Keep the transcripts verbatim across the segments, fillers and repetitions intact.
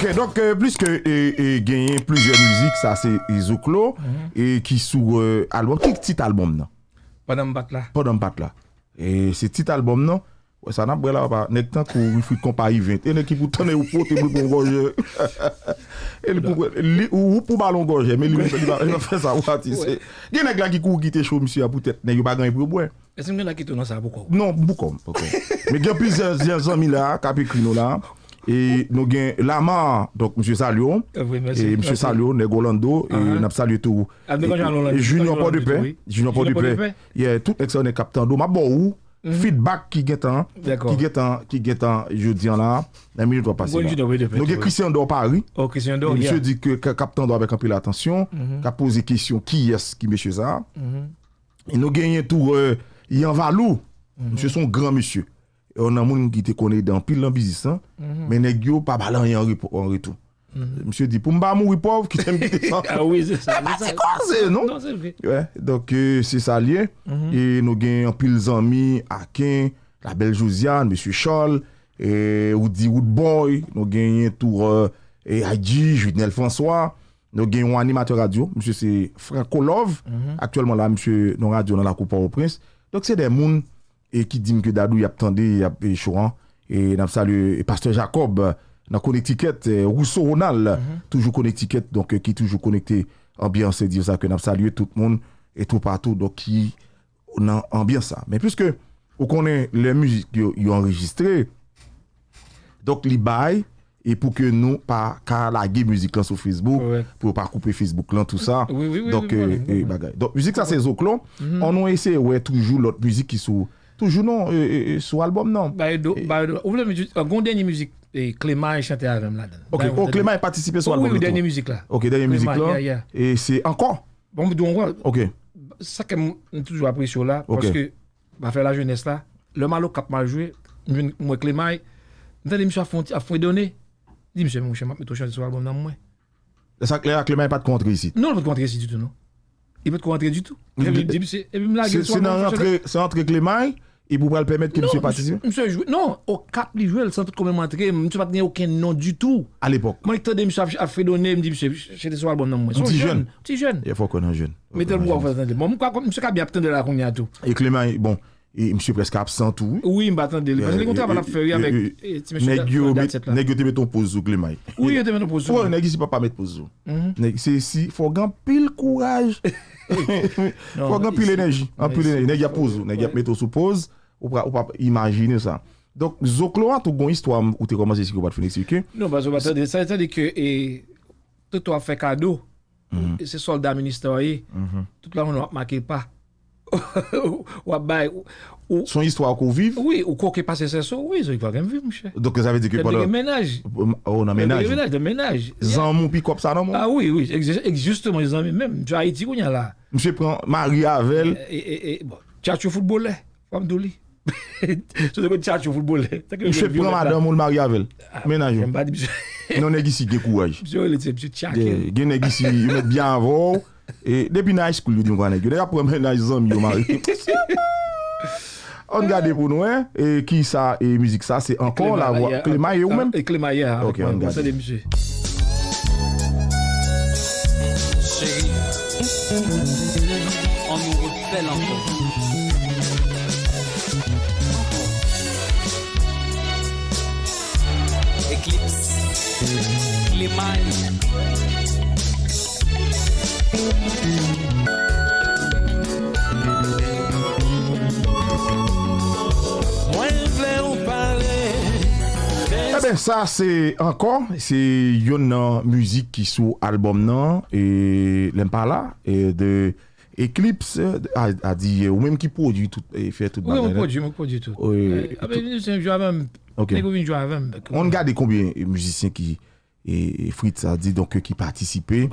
Ok, donk, euh, pliske e, e, genyen plizyè mizik, sa se e, Zoklo, e, ki sou euh, albòm. Ki tit albòm nan? Pandan m bat la. Pandan m bat la. E se tit albòm nan. Wè sa n ap bwè la, papa. Nèg tankou Wilfrid Konpa Event. E nèg ki pou tann ou pote pou l pran yon gòje. E li pou li, ou, ou pou ba l yon gòje, men li menm li pa, li pa fè sa pou atis. Gen nèg la ki kouri kite show misye a poutèt nèg yo pa gen anyen pou yo bwè. Èske m gen dwa kite w nan sa pou kò w? Non, pou kò m, pou kò m. Men gen plizyè zanmi la k ap ekri nou la. E nou gen Lamar, donk misye salye w. E misye salye w, nèg Orlando, e n ap salye tou. Junior Pòdepè, Junior Pòdepè. Yeah, tout nèg sa yo nèg k ap tande w. M ap ba w feedback ki gentan, ki gentan, ki gentan jodi an la, nan minit w ap pase la. Nou gen Christian Dor Paris. E misye di ke k ap tande w avèk anpil atansyon, k ap poze kesyon kiyès ki mesye sa. E nou genyen tou euh, Yan Valou. Misye se yon gran mesye. E yon nan moun ki te konn ede anpil nan biznis lan. Men nèg yo pa ba l anyen an repo- an retou. Misye di, pou m pa mouri pòv, kite m kite sa. Ah wi, se sa. E pa ti koze, non? Non, se vre. Wè, donk, euh, se sa l ye. E nou gen anpil zanmi, Aken, Labèl Josiane, Mesye Charles, e Woody Woodboy, nou genyen tou euh, e I G, Judnel François, nou gen yon animatè radyo, misye se Franco Love. Aktyèlman la, misye nan radyo nan lakou Pòtoprens. Donk, se de moun e ki di m ke Dadou y ap tande, y ap e, show an. E n ap salye e, Pastè Jacob euh, nan Connecticut, euh, Rousseau Ronald, toujou Connecticut, donk euh, ki toujou konekte anbyans, se di sa ke n ap salye tout moun e toupatou, donk ki nan anbyans sa. Men pliske ou konnen lè mizik yo, yo anrejistre, donk li bay e pou ke nou pa ka lage mizik lan sou Facebook, pou yo pa koupe Facebook lan, tou sa. Donk, e, e bagay. Donk, mizik sa se Zoklo. Ann nou eseye wè toujou lòt mizik ki sou, toujou non, e, e, e, sou albòm nan. Ba yo do, ba yo do. Ou vle mizik, euh, gon dènye mizik, e, Clemay chante avè m ladan l. Ok, oh, Clemay patisipe sou albòm nan tou. Wi, dènye mizik la. Ok, dènye mizik lan. E se Ankò. Bon, m di w ankò. Ok. Sa ke m, m toujou apresye w la, paske afè lajenès la, lè m al Okap m al jwe, m jwenn, m wè Clemay, m tande misye ap fon, ap fredone. M di, "Mesye, monchè, m ap mete w chante sou albòm nan mwen." Lè sa, lè a Clemay pa t kontre isit? Non, li pa t kontre isit ditou, non. Li pa t kontre ditou. Epi m di, "Mesye," epi m lage l sou albòm. Se nan rantre, se rantre Clemay, epi w pral pèmèt ke misye patisipe? Non, misye jwe, non, Okap li jwe l, san tout kòb menm antre, misye pa t gen okenn non ditou. A lepòk. Mwen tande misye ap, ap fredone, m di, "Mesye, chante sou albòm nan mwen." Se yon jèn, ti jèn. Fòk wè nan jèn. Mete l pou w fè tande. Bon, m kwè misye ka byen ap tande la kounye a tou. E Clemay, bon, e misye prèske absan tou, wi. Wi, m pa tande li. Paske li gen yon travay l ap fè, wi, avèk ti mesye Fred Gatset la. Nèg yo te mete yon poz sou Clemay. Wi, yo te mete yon poz sou li. Nèg isi pa pa met poz sou. Nèg, se si, fò gen anpil kouraj. Fò gen anpil enèji. Anpil enèji. Nèg y ap poz ou. Nèg y ap mete w sou poz. Ou pa, ou pa imajine sa. Donk, Zoklo a tou gon istwa ou te kòmanse si ou pa t fin eksplike. Non, paske w pa tande. Sa vle di ke, e, Toto ap fè kado. Se sòlda Ministè w ye. Tout la moun w ap make pa. W ap bay, ou, ou... Se yon istwa ke w viv? Wi, ou koke pase sèso, wi, se yon istwa ke m viv, monchè. Donk, sa vle di ke pandan... Gen mennaj. Oh, nan mennaj. Gen mennaj, nan mennaj. Zanmi w pikòp sa nan men w? Ah wi, wi, egz-, egz-, jisteman, zanmi menm. Misye Ayiti kounye a la. Misye pran mari avè l. E, e, e, bon, tchatcho foutbolè. Fò m di w li. Se te konn tchatcho foutbolè. Misye pran madanm ou l marye avè l. Mennaj ou. M pa di misye. Non, nèg isi gen kouraj. Misye rele ti misye tchake. Gen, gen nèg isi, yo mèt byen avè w. E depi nan high school, yo di m kwa nèg yo. Nèg ap pran mennaj zanmi yo marye. Ann gade pou nou, hein. E ki sa, e mizik sa, se Ankò, Clemay, lavwa, yeah, Clemay, e ou menm? E Clemay, yeah. Ok, ann gade. Cheri, ann nou refè l ankò. Eklips, Clemay. Mwen vle w pale. Eben, sa se Ankò, se youn nan mizik ki sou albòm nan, e lè m pa la, e de Eklips, a, a di, ou menm ki pwodui tout, e fè tout bagay la. Wi, mwen pwodui, mwen pwodui tout. Wi. E, ape, vin jwe avè m. Ok. Nèg yo vin jwe avè m. Ann gade konbyen mizisyen ki e, e Fritz a di, donk, ki patisipe,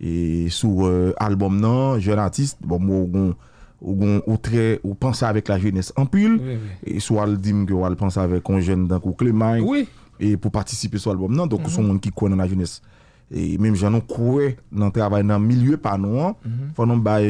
e sou, euh, albòm nan, jèn atis, bon, mwen, ou gon, ou gon, ou trè, ou panse avèk lajenès anpil, wi, wi, e si w al di m ke w al panse avèk yon jèn tankou Clemay, wi, e pou patisipe sou albòm nan, donk, ou se yon moun ki kwè nan lajenès. E menm jan nou kwè nan travay nan milye pa nou an, fò nou bay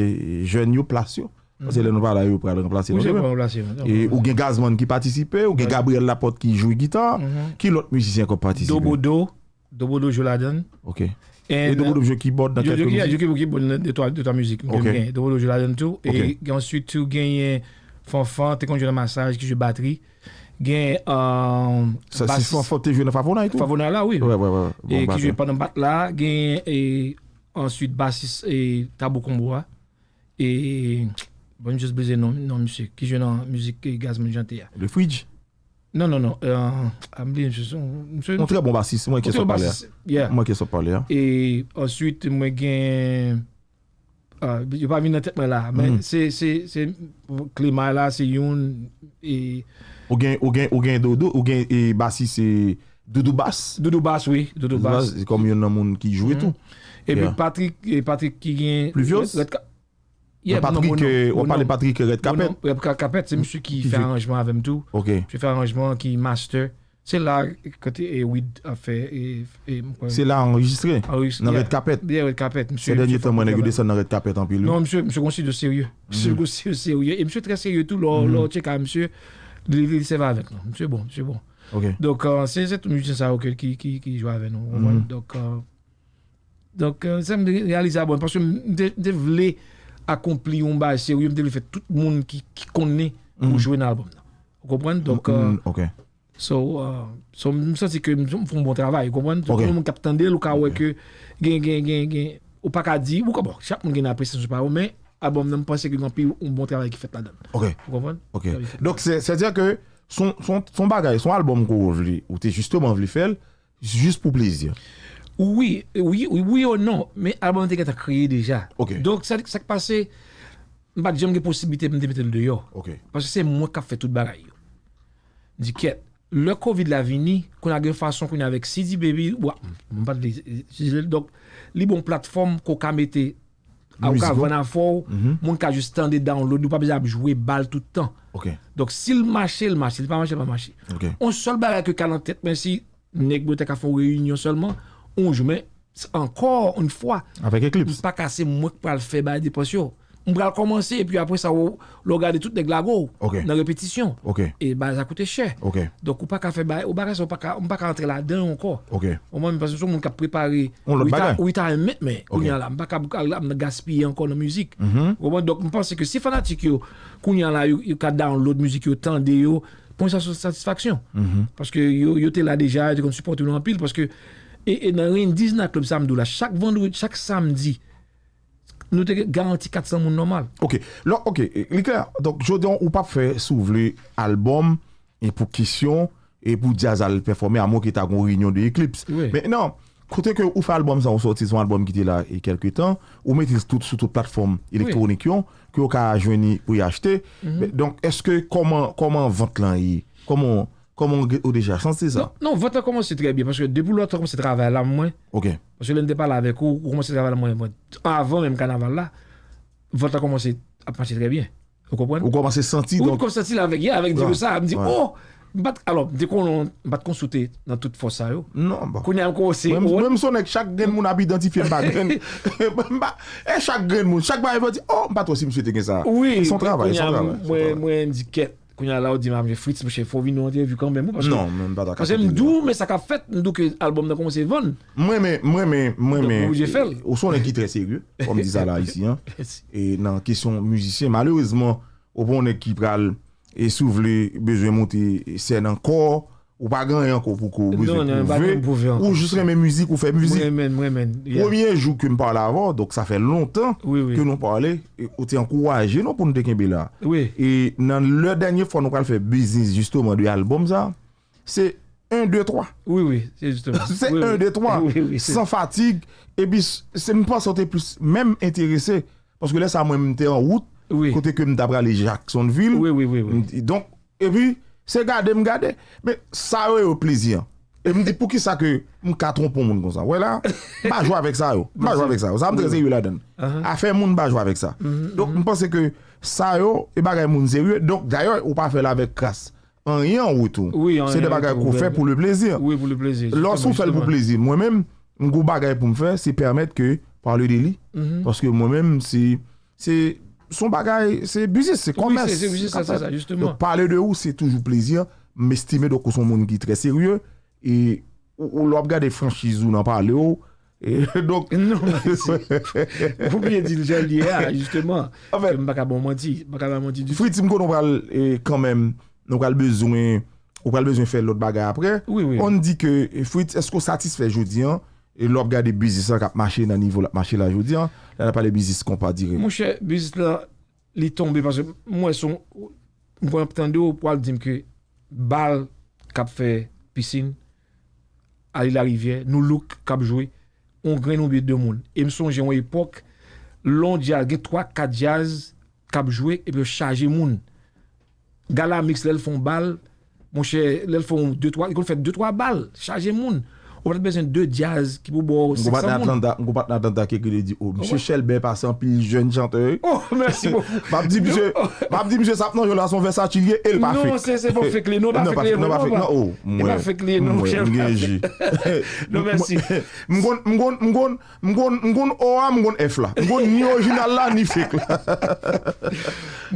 jèn yo plas yo. Paske lè nou pa la, yo pral ranplase nou. Wi, se pou ranplase nou. E ou gen Gazman ki patisipe, ou gen Gabriel Laporte ki jwe gita. Ki lòt mizisyen k ap patisipe? Dobodo. Dobo Dojo ladan. Ok. E Dobo Dojo keyboard nan kèk mizik? Yo keyboard nan de twa mizik. Ok. Dobo Dojo ladan tou. E answit tou genyen Fanfan, te konn jwe nan Masaj, ki jwe batri. Gen... Sa se Fanfan te jwe nan Favonay tou? Favonay la, wi. E ki jwe pandan bat la. Gen answit basis e Tabou Konbo a. E bon, m just bliye non misye ki jwe nan mizik Gazman chante a. Le Fridge? Non, non, non. An bliye misye. Yon trè bon basis, mwen ki sot pale a. Mwen ki sot pale a. E answit mwen gen... Yo pa vin nan tèt mwen la. Men se, se, se Klima la, se youn. E... Ou gen, ou gen, ou gen Dodo, ou gen e basis se Doudou Bas. Doudou Bas, wi. Doudou Bas. Se kòm youn nan moun ki jwe tou. Epi Patrick, Patrick ki gen... Pluviose? Yeah, Patrick, w ap pale Patrick Red Carpet? Red Carpet, se misye ki fè aranjman avè m tou. Ok. Misye fè aranjman, ki master. Se la kote e Wid ap fè e... Se la anrejistre? Nan Red Carpet? Yeah, Red Carpet. Misye... Sè dènye tan mwen nèg yo desann nan Red Carpet anpil wi. Non, misye, misye gon studio serye. Misye gon studio serye. E misye trè serye tou, lè w tcheke misye, li, li sèvi avèk nou. Misye bon, misye bon. Ok. Donk se, se tout mizisyen sa yo ki, ki, ki jwe avè nou, ou konprann? Donk Donk, sa m reyalize a bon, paske m te, m te vle akonpli yon bagay serye, m te vle fè tout moun ki, ki konnen pou jwe nan albòm nan. Ou konprann? Donk, so, so m santi ke m, m fè yon bon travay, ou konprann? Tout moun k ap tande l, ou ka wè ke gen, gen, gen, gen, ou pa ka di, ou ka, bon, chak moun gen apresyasyon pa yo, men albòm nan, m panse ke gen anpil yon bon travay ki fèt ladan l. Ou konprann? Donk, se, se di ke son, son, son bagay, son albòm ke w vle, ou te jisteman vle fè l, jis pou plezi. Wi, wi, wi, wi ou non, men albòm te gentan kreye deja. Donk, sa, sa k pase, m pa t janm gen posiblite pou m te mete l deyò. Paske se mwen k ap fè tout bagay yo. M di kèt, lè Covid la vini, kounye a gen fason kounye a avèk C D Baby, wa, m pa t vle, donk, li bon platfòm ke w ka mete, ou ka vann afè w, moun ka jis tande, download, ou pa bezwen ap jwe ba l tout tan. Donk, si l mache, l mache, si l pa mache, l pa mache. Yon sèl bagay ke ka nan tèt mwen, si nèg yo te ka fè yon reyinyon sèlman, yon jou, men ankò yon fwa, avèk Eclipse, m pa ka, se mwen k pral fè bay depans yo. M pral kòmanse, epi apre sa, lè w gade tout nèg lage w nan repetisyon. E bagay sa koute chè. Donk ou pa ka fè bagay, ou bagay sa, ou pa ka, m pa ka antre ladan ankò. Ou konprann, paske se yon moun k ap prepare retirement, men kounye a la, m pa ka al ap nan gaspiye ankò nan mizik. Ou konprann? Donk m panse ke si fanatik yo, kounye a la, yo, yo ka download mizik yo, tande yo, pran sa sou satisfaksyon. Paske yo, yo te la deja, yo te konn sipòte nou anpil. Paske, e, e nan Randy's Night Club sa m di w la, chak vandredi, chak samdi, nou te garanti kat san moun nòmal. Ok. Lò, ok, li klè. Donk, jodi a, ou p ap fè, si w vle, albòm, e pou kesyon, e pou djaz al pèfòme, amwen ke ta gon reyinyon de Eclipse. Men non, kote ke ou fè albòm sa, ou sòti, se yon albòm ki te la e kèlke tan, ou mete l tout sou tout platfòm elektwonik yo, ke w ka jwenn li pou y achte. Men, donk, èske kòman, kòman vant lan ye? Kòman, kòman ou, ou deja santi sa? Non, non, vant lan kòmanse trè byen, paske depi lè w kòmanse travay la, mwen, paske lè m te pale avèk ou, ou kòmanse travay la, mwen, mwen, avan menm kanaval la, vant lan kòmanse ap mache trè byen. Ou konprann? Ou kòmanse santi, donk. Wi, m kòmanse santi l avèk, yeah, avèk di sa, m di, oh, m pa t, alò, m te konnen, m pa t konn si w te nan tout fòs sa yo. Non, bon. Kounye a m kòmanse, mwen, mwen, m se yon nèg, chak grenn moun ap idantifye m pa grenn. M pa, e chak grenn moun, chak bagay, yo di, oh, m pa t wè si misye te gen sa. Wi, se yon travay, se yon travay. Mwen, mwen, m di kèt. Kounye a la, ou di m, "Ah, mesye Fritz, monchè, fò w vin nan yon entèvyou kanmenm, wi, paske, paske m di w, men sa k ap fèt, m di w ke albòm nan kòmanse vann." Mwen, men, mwen, men, mwen, men, ou se yon nèg ki trè serye, fò m di sa la, isi, an. E nan kesyon mizisyen, malerezman, ou pa yon nèg ki pral, e si w vle, bezwen monte sèn ankò, ou pa gen anyen ankò pou ke ou bezwen pwouve, ou jis renmen mizik, ou fè mizik. Premye jou ke m pale avè w, donk sa fè lontan ke nou pale, e ou te ankouraje nou pou nou te kenbe la. E nan lè dènye fwa nou pral fè biznis jisteman de albòm sa, se en, de, twa. Wi, wi, se jisteman. Se en, de, twa. San fatig. Epi se, m panse w te plis menm enterese. Paske lè sa mwen m te an wout, kote ke m ta prale Jacksonville. Wi, wi, wi, wi. Donk, epi, se gade m gade. Men sa yo, yo plezi an. E m di, poukisa ke m ka twonpe yon moun konsa? Wè la, m pa jwe avèk sa yo. M pa jwe avèk sa yo. Sa m trè serye ladan l. Afè moun, m pa jwe avèk sa. Donk, m panse ke sa yo, e bagay moun serye. Donk, dayè, ou pa fè l avèk kras anyen an retou. Se de bagay ke w fè pou le plezi. Wi, pou le plezi. Lòske w fè l pou plezi, mwen menm, m gon bagay pou m fè, se pèmèt ke pale de li. Paske mwen menm, se, se, se yon bagay, se biznis, se kòmès. Wi, se, se biznis, se sa, se sa, jisteman. Donk, pale de ou, se toujou plezi. M estime, donk, ou se yon moun ki trè serye. E ou, ou lè w ap gade franchiz ou nan pale w, e, donk, non, men se, ou byen di l jan l ye a, jisteman. Anfèt, ke m pa ka ba w manti, m pa ka ba w manti ditou. Fritz, m konnen w pral, e, kanmenm, nou pral bezwen, ou pral bezwen fè lòt bagay apre. Wi, wi. On di ke, e, Fritz, èske w satisfè jodi an, e lè w ap gade biznis lan k ap mache nan nivo l ap mache la jodi an, la n ap pale biznis konpa dirèk. Monchè, biznis lan, li tonbe paske m wè son, m konn ap tande w pou al di m ke bal k ap fè pisin, Ali Larivière, Nou Look k ap jwe, on grenn oubyen de moun. E m sonje yon epòk, lè yon djaz, gen twa, kat djaz k ap jwe, epi yo chaje moun. Gala Mix, lè l fè yon bal, monchè, lè l fè yon de, twa, li konn fè de, twa bal, chaje moun. Ou pa t bezwen de djaz ki pou ba w senk san moun. M gon patnè Atlanta, m gon patnè Atlanta ki ekri li di, "O, misye Chèlbè pase anpil jèn chantè, wi." Oh, mèsi bokou. M ap di misye, m ap di misye sa ap nan jwèt la, se yon Versace li ye, e l pa fake. Non, se, se pa fake li, non, pa fake li, non, pa fake, non, oh, e pa fake li, non, mwen, mwen gen ji. Non, mèsi. M konn, m konn, m konn, m konn, m konn O a, m konn F la. M konn ni orijinal la, ni fake la.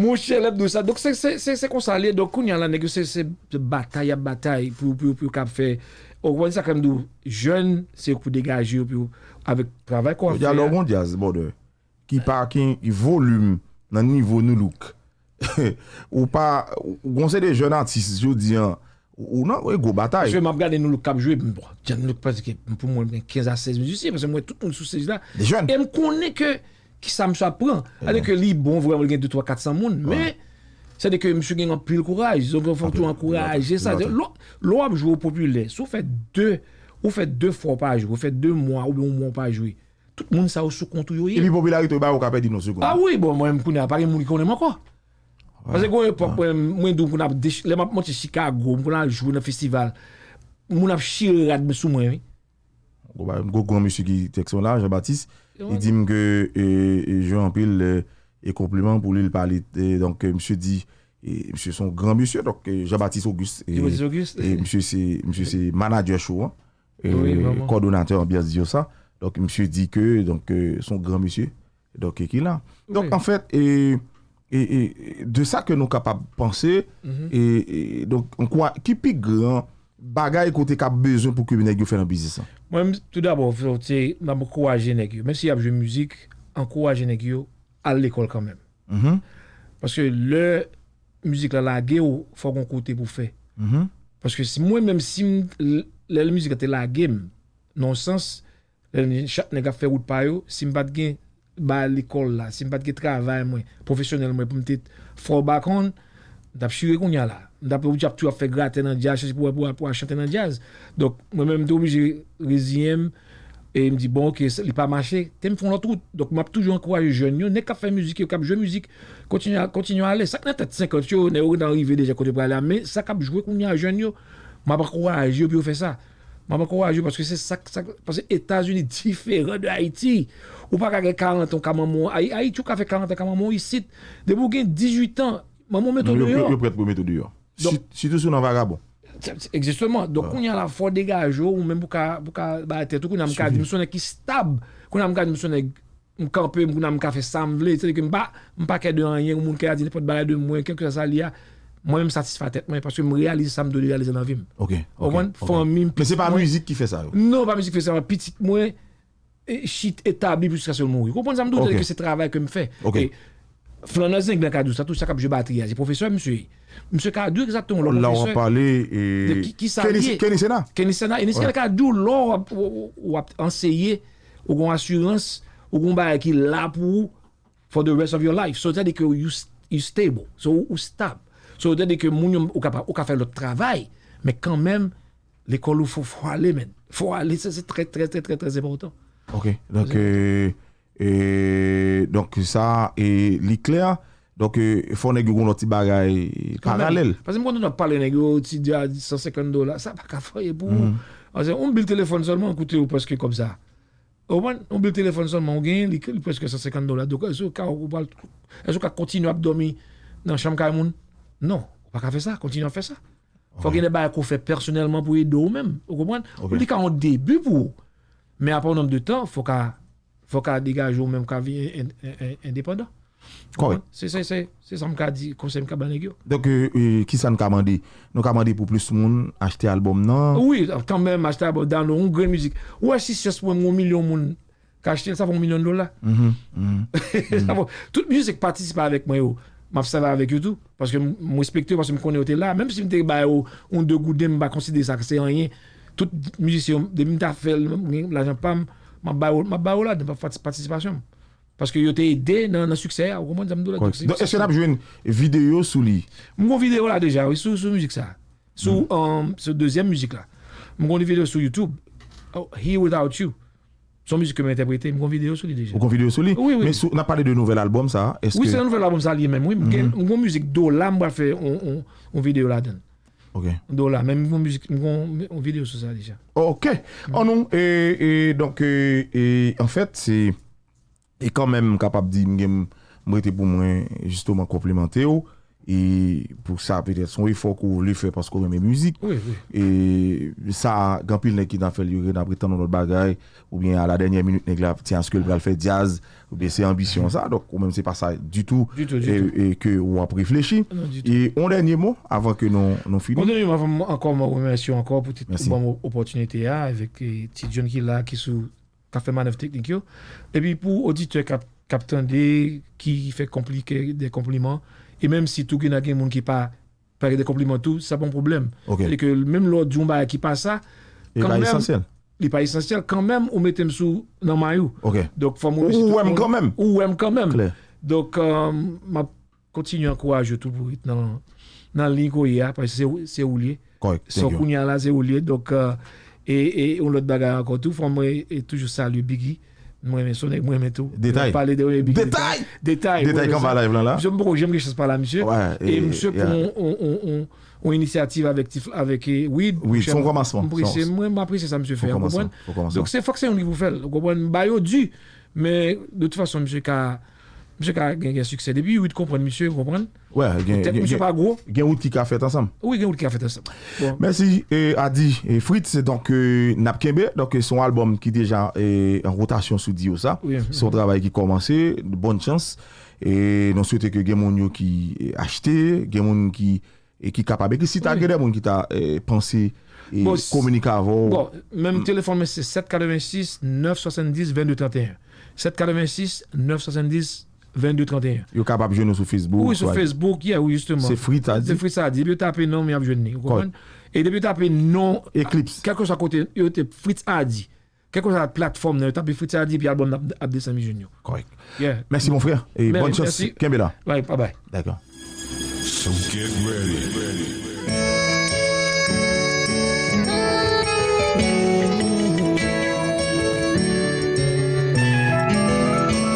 Monchè, lè m di w sa. Donk, se, se, se, se konsa l ye. Donk, kounye a la, nèg yo, se, se batay y ap batay pou, pou, pou yo kab fè. Ou konprann sa k fè m di w, jèn, se pou degaje yo, pou yo, avèk travay ke w ap fè a. Jodi a, lè w gon djaz, brother, ki pa, ki, ki volim nan nivo Nou Look. Ou pa, ou gon seri de jèn atis, jodi a, ou, ou nan, e gwo batay. Paske m ap gade Nou Look k ap jwe, m, bon, jan Nou Look, paske pou mwen, gen kenz a sèz mizisyen, paske m wè tout moun sou stage la. De jèn. E m konnen ke, kisa misye ap pran. Sètadi ke li bon vrèman, li gen de, twa, kat san moun, men, sètadi ke misye gen anpil kouraj, donk fò toujou ankouraje sa. Lè, lè w ap jwe, w popilè, si w fè de, ou fè de fwa w pa jwe, ou fè de mwa oubyen yon mwa w pa jwe, tout moun sa yo sou kont ou yo ye. Epi popilarite w ba yo ka pèdi nan segonn. Ah wi, bon, mwen menm kounye a, pa gen moun ki konnen m ankò. Paske gon epòk, mwen, mwen di w, pou n ap dech-, lè m ap monte Chicago, m konn al jwe nan festival, moun ap chire rad sou mwen, wi. Gon ba-, gon gran mesye ki tèks mwen la, Jean Baptiste, li di m ke, e, e, jwe anpil, e, e konpliman pou li, li pale, e, donk, e, misye di, e, misye se yon gran mesye, donk, e, Jean Baptiste Auguste, e, Jean Baptiste Auguste. E misye se, misye se manadjè show an. E, wi, vrèman. Kòdonatè Anbyans di yo sa. Donk, misye di ke, donk, e, se yon gran mesye, donk, e, ki la. Donk, anfèt, e, e, e, de sa ke nou kapab panse, e, e, donk, ankoura-, ki pi gran bagay kote k ap bezwen pou ke nèg yo fè nan biznis lan? Mwen, toudabò, se, m ap ankouraje nèg yo. Menm si y ap jwe mizik, ankouraje nèg yo al lekòl kanmenm. Paske lè mizik la lage w, fò gon kote pou fè. Paske si mwen menm, si m, l-, lè mizik la te lage m, nan yon sans, lè chak nèg ap fè wout pa yo, si m pa t gen ba lekòl la, si m pa t gen travay mwen, pwofesyonèl mwen, pou m te fall back on, m t ap chire kounye a la. M t ap, ou t ap tou ap fè gratè nan djaz, chèche pou, pou, pou al chante nan djaz. Donk, mwen menm, m te oblije reziyen m, e m di, "Bon, oke, se, li pa mache," te m fè yon lòt wout. Donk, m ap toujou ankouraje jèn yo, nèg k ap fè mizik yo, k ap jwe mizik, kontinye, kontinye ale. Sa k nan tèt senkant yo, nèg yo gentan rive deja kote yo prale a, men sa k ap jwe kounye a, jèn yo, m ap ankouraje yo pou yo fè sa. M ap ankouraje yo paske se sa, sa, paske Etazini diferan de Ayiti. Ou pa ka gen karant an ka manman w. Ay-, Ayiti, ou ka fè karant an ka manman w isit. Depi w gen dizuit an, manman w mete w deyò. Yo, yo, yo prèt pou yo mete w deyò. Donk, si, sitou si w nan vagabon. Egzakteman. Donk, kounye a la, fò w degaje w, ou menm pou ka, pou ka bay tèt ou. Kounye a, m ka di, m se yon nèg ki stab. Kounye a, m ka di, m se yon nèg, m kanpe, m, kounye a, m ka fè sa m vle. Sètadi ke m pa, m pa kè de anyen, yon moun ka di nenpòt bagay de mwen, kèlkeswa sa l ye a. Mwen menm, m satisfè tèt mwen, paske m reyalize sa m dwe reyalize nan vi m. Ok, ok. Ou konprann? Fanmi m, pitit mwen. Men se pa mizik ki fè sa, yo? Non, pa mizik ki fè sa. Pitit mwen, e, chit etabli jiskaske l mouri. Ou konprann sa m di w? Ok. Sètadi ke se travay ke m fè. Ok. E, Flannè Zenglen ka di w sa tou, sa k ap jwe batri a, se pwofesè misye ye. Misye ka di w egzakteman lè w pwofesè. La w ap pale, e, de ki, ki sa l ye. Kenny Sena. Kenny Sena. E Kenny Sena ka di w lè w ap, w, w, w ap anseye, ou gon asirans, ou gon bagay ki la pou ou for the rest of your life. So, sètadi ke you, you stable. So, ou, ou stab. So, sètadi ke moun yo, ou ka pa, ou ka fè lòt travay, men kanmenm, lekòl ou fò, fò ale, men. Fò ale, sa se trè, trè, trè, trè, trè enpòtan. Ok, donk, e, e, donk, sa, e, li klè. Donk, e, fò nèg yo gon lòt ti bagay paralèl. Paske m konn tande w ap pale nèg yo, ti djaz san senkant dola, sa pa ka fè anyen pou ou. Paske yon bil telefòn sèlman koute w prèske kòb sa. Ou konprann? Yon bil telefòn sèlman ou genyen, li, li prèske san senkant dola. Donk, èske w ka, ou pral, èske w ka kontinye ap dòmi nan chanm kay moun? Non, ou pa ka fè sa, kontinye ap fè sa. Fò gen de bagay ke w fè pèsonèlman pou ede w menm, ou konprann? Ok. Li ka yon debi pou ou. Men apre yon nonb de tan, fò w ka, fò w ka degaje w menm, ka vin en-, en-, en-, endepandan. Kòrèk. Se, se, se, se sa m ka di, konsèy m ka ba nèg yo. Donk, euh, euh, kisa n ka mande? Nou ka mande pou plis moun achte albòm nan? Wi, kanmenm, achte albòm, download, yon grenn mizik. Ou wè, si Science Poème, yon milyon moun ka achte l, sa fè yon milyon dola. Mhm, mhm. Sa fè, tout mizik patisipe avèk mwen yo, m ap sèvi avèk yo tou. Paske m, m respekte yo, paske m konnen yo te la. Menm si m te ba yo yon de gouden, m pa konsidere sa se anyen. Tout mizisyen yo, depi m ta fè l, m gen lajan pa m, m ap ba yo, m ap ba yo ladan, m ap fè patisipasyon m. Paske yo te ede nan, nan siksè a, ou konprann sa m di w la? Kòrèk. Donk, èske n ap jwenn videyo sou li? M gon videyo la deja, wi, sou, sou mizik sa. Sou, um, sou dezyèm mizik la. M gon videyo sou YouTube. Oh, Here Without You. Se yon mizik ke m entèprete, m gon videyo sou li deja. Ou gon videyo sou li? Wi, wi. Men sou, n ap pale de nouvèl albòm sa, èske... Wi, se nouvèl albòm sa li menm, wi. M gen, m gon mizik Dola, m pral fè yon, yon, yon videyo ladan. Ok. Dola, men m gon mizik, m gon yon videyo sou sa deja. Ok. An nou, e, e, donk, e, e, anfèt, se E kanmenm, m kapab di, m gen, m rete pou mwen, jisteman, konplimante w. E pou sa, petèt, se yon efò ke w vle fè paske w renmen mizik. Wi, wi. E sa, gen anpil nèg ki nan fè l, yo gen apre tann yon lòt bagay, oubyen a la dènyè minit, nèg la tyen aske l pral fè djaz, oubyen se anbisyon sa. Donk, ou menm, se pa sa ditou, ditou, ditou, e, e ke w ap reflechi. Non, ditou. E yon dènye mo, avan ke nou, nou fini. Yon dènye mo, avan m ankò, mwen remèsye w ankò pou ti, ou ban m opòtinite a, avèk, e, ti John ki la, ki sou k ap fè manèv teknik yo. Epi pou oditè k ap, k ap tande, ki fè konplike de konpliman, e menm si tou gen, gen moun ki pa, pa gen de konpliman tou, sa pa yon pwoblèm. Ok. Sètadi ke menm lè w di yon bagay ki pa sa, li pa esansyèl. Li pa esansyèl, kanmenm, ou mete m sou, nan may ou. Ok. Donk, fò m remèsye tout moun. Ou wè m kanmenm. Ou wè m kanmenm. Klè. Donk, euh, m ap kontinye ankouraje w tou pou ret nan, nan liy ke w ye a, paske se, se ou l ye. Kòrèk, thank you. Kounye a la, se ou l ye. Donk, euh, e, e yon lòt bagay ankò tou, fò mwen, e, toujou salye Biggy. Mwen renmen Sonic, mwen renmen tou. Detay. Pale de Biggy. Detay! Detay, detay, mwen renmen sa. Kanba live lan la. Misye, m poko janm gen chans pale a misye. Wè, e misye pran yon, yon, yon, yon, yon inisyativ avèk ti, avèk, e, Wid. Wid, se yon kòmansman. M apresye, mwen, m apresye sa misye fè, w konprann? Donk, se fòk se youn ki pou fè l, ou konprann? M ba yo di, men, de tout fason, misye ka Misye ka gen, gen siksè. Depi Wid konprann misye, ou konprann? Wè, gen, gen, misye pa gwo. Gen wout ki ka fèt ansanm. Wi, gen wout ki ka fèt ansanm. Bon. Mèsi, e, Adi, e, Fritz. Donk, e, n ap kenbe. Donk, e, se yon albòm ki deja, e, an wotasyon sou Di Yo Sa. Wi. Se yon travay ki kòmanse. Bòn chans. E nou swete ke gen moun yo ki, e, achte, gen moun ki e ki kapab. E ki si ta gen de moun ki ta, e, panse, e, kominike avè w. Bon, menm telefòn mwen se sèt katrevensis, nèf swasanndis, vennde tranteyen. Sèt katrevensis, nèf swasanndis, vennde tranteyen. Yo kapab jwenn ou sou Facebook. Wi, sou Facebook, yeah, wi, jisteman. Se Fritz Adi. Se Fritz Adi. Epi yo tape non m, y ap jwenn li, ou konprann? E depi yo tape non, Eclipse, kèlkeswa kote yo te Fritz Adi. Kèlkeswa platfòm nan, yo tape Fritz Adi, epi albòm nan ap, ap desann, m jwenn yo. Kòrèk. Yeah. Mèsi, mon frè, e bòn chans. Mèsi. Kenbe la. Bye, bye, bye. Dakò. So get ready.